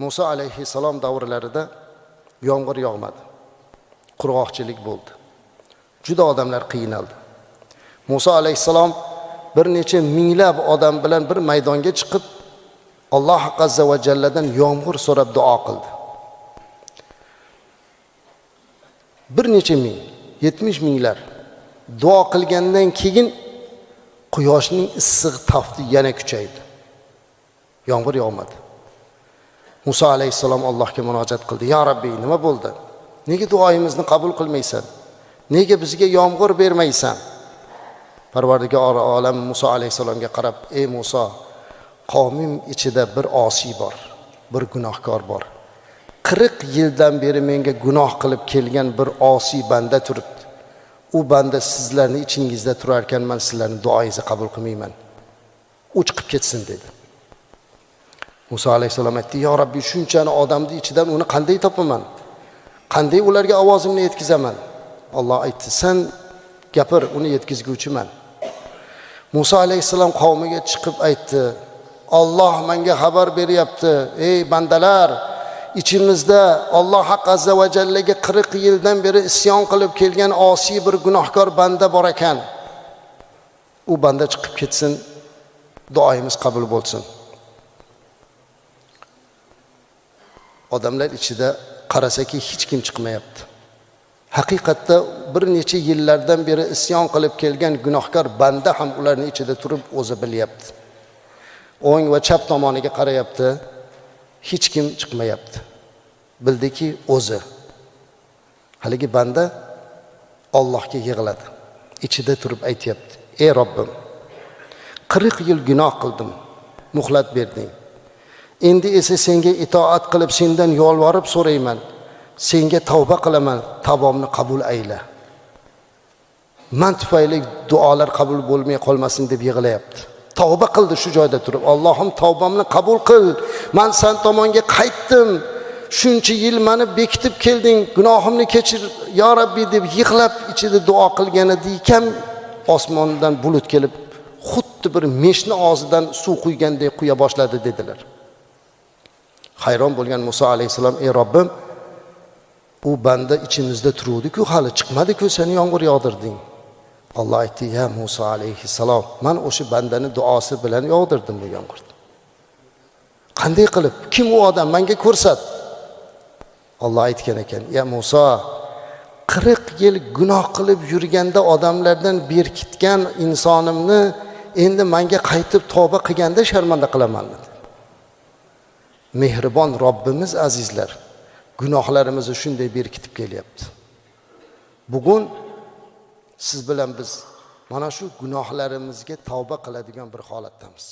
Musa alayhissalom davrlarida yomg'ir yog'madi. Qurg'oqchilik bo'ldi. Juda odamlar qiynaldi. Musa alayhissalom bir necha minglab odam bilan bir maydonga chiqib, Alloh azza va jalladan yomg'ir so'rab duo qildi. Bir necha ming, 70 minglar duo qilgandan keyin quyoshning issiq tafti yana kuchaydi. Yomg'ir yog'madi. Musa alayhissalom Allohga murojaat qildi. Ya Rabbi, nima bo'ldi? Nega duoyimizni qabul qilmaysan? Nega bizga yomg'ir bermaysan? Parvardigor olam Musa alayhissalomga qarab, ey Musa, qavmim ichida bir osiy bor, bir gunohkor bor. 40 yildan beri menga gunoh qilib kelgan bir osiy banda turibdi. U banda sizlarni ichingizda turar ekan, men sizlarning duoyingizni qabul qilmayman. U chiqib ketsin dedi. Musa alayhissalom aytdi: "Ya Rabbi, shunchani odamning ichidan uni qanday topaman? Qanday ularga ovozimni yetkazaman?" Alloh aytdi: "Sen gapir, uni yetkazguvchiman." Musa alayhissalom qavmiga chiqib aytdi: "Alloh menga xabar beryapti, ey bandalar, ichimizda Alloh haq azza va jallaga 40 yildan beri isyon qilib kelgan osiy bir gunohkor banda bor ekan. U banda chiqib ketsin, duoyimiz qabul bo'lsin." Odamlar ichida qarasaki hech kim chiqmayapti. Haqiqatda bir necha yillardan beri isyon qilib kelgan gunohkor banda ham ularning ichida turib o'zi bilyapti. O'ng va chap tomoniga qarayapti, hech kim chiqmayapti. Bildiki o'zi. Haligi banda Allohga yig'ladi. Ichida turib aytyapti: "Ey Robbim, 40 yil gunoh qildim, muhlat berding. Endi esa senga itoat qilib, sendan yolvorib so'rayman. Senga tavba qilaman, tavbamni qabul ayla. Man tufayli duolar qabul bo'lmay qolmasin" deb yig'layapti. Tavba qildi shu joyda turib. Allohim, tavbamni qabul qil. Men san tomonga qaytdim. Shuncha yil meni bekitib kelding, gunohimni kechir ya Rabbi deb yig'lab ichida duo qilgan ekan, osmondan bulut kelib, xuddi bir meshni og'zidan suv quygandek quya boshladi dedilar. Hayron bo'lgan Musa alayhissalom: "Ey Robbim, u banda ichimizda turuvdi-ku, hali chiqmadi-ku, sen yomg'ir yog'dirding." Alloh aytdi: "Ya Musa alayhissalom, men o'sha bandani duosi bilan yog'dirdim bu yomg'irni." "Qanday qilib? Kim u odam? Menga ko'rsat." Alloh aytgan ekan: "Ya Musa, 40 yil gunoh qilib yurganda odamlardan berkitgan insonimni endi menga qaytib tavba qilganda sharmanda qilaman" dedi. Mehribon Robbimiz azizlar, gunohlarimizni shunday berkitib kelyapti. Bugun siz bilan biz mana shu gunohlarimizga tavba qiladigan bir holatdamiz.